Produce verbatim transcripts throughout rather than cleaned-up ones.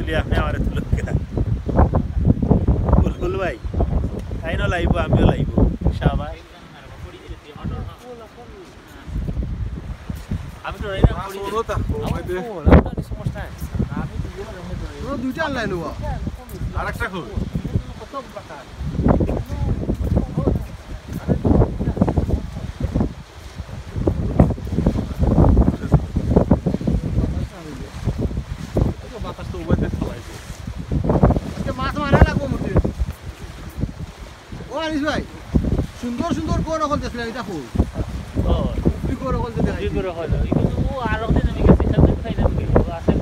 আপনি আমারে তুলুন। বুলবুল ভাই, তাইনও লাইবো, আমিও লাইবো। শাবাশ। আমি তো রই না, মাছ করি ওরও তা, ওই যে। আমার তো সমস্যা নাই। আমি তো ইয়ে করে এমনি করি। ওরা দুইটা আনলাই নেওয়া। আর একটা খুব। কত টাকা? এই তো বাতাস তো উবাইতে ফালাইছে। আজকে মাছ মারা লাগবো মুরগি। ও আনিস ভাই, সুন্দর সুন্দর গোর অকল দেখলাম, এটা কই? ও, তুই গোর অকল যে দেখাই কি করে হয়? এই কিন্তু ও আর একদিন আমি গেছি, সেদিন খাই না, ও আছে।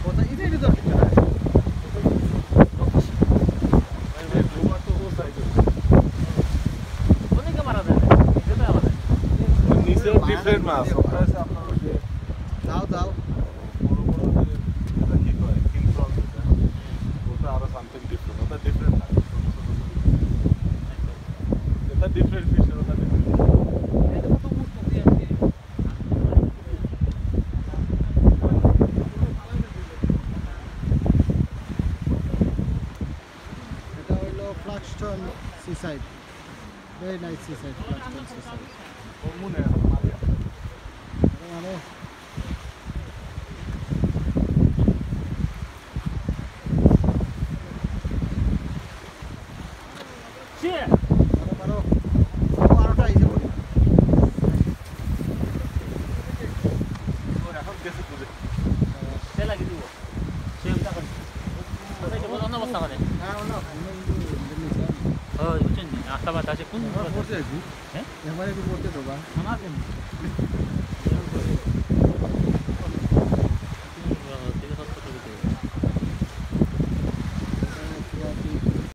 কথা, এটা, এটা তো আর কিছু না। অনেকে মারা যায় না, এটা তো আমাদের। নিচেও ডিফারেন্ট মাছ। দাও, দাও। বড় বড় যে, এটা কি কয়? কিং প্রন যেটা। ওটা আরো সামথিং ডিফারেন্ট। ওটা ডিফারেন্ট না। ছোট ছোট ছোট। এটা ডিফারেন্ট ফিশ, ওটা ডিফারেন্ট। এটা হইলো ফ্ল্যাগস্টোন সিসাইড। ভেরি নাইস সিসাইড, ফ্ল্যাগস্টোন সিসাইড। মানে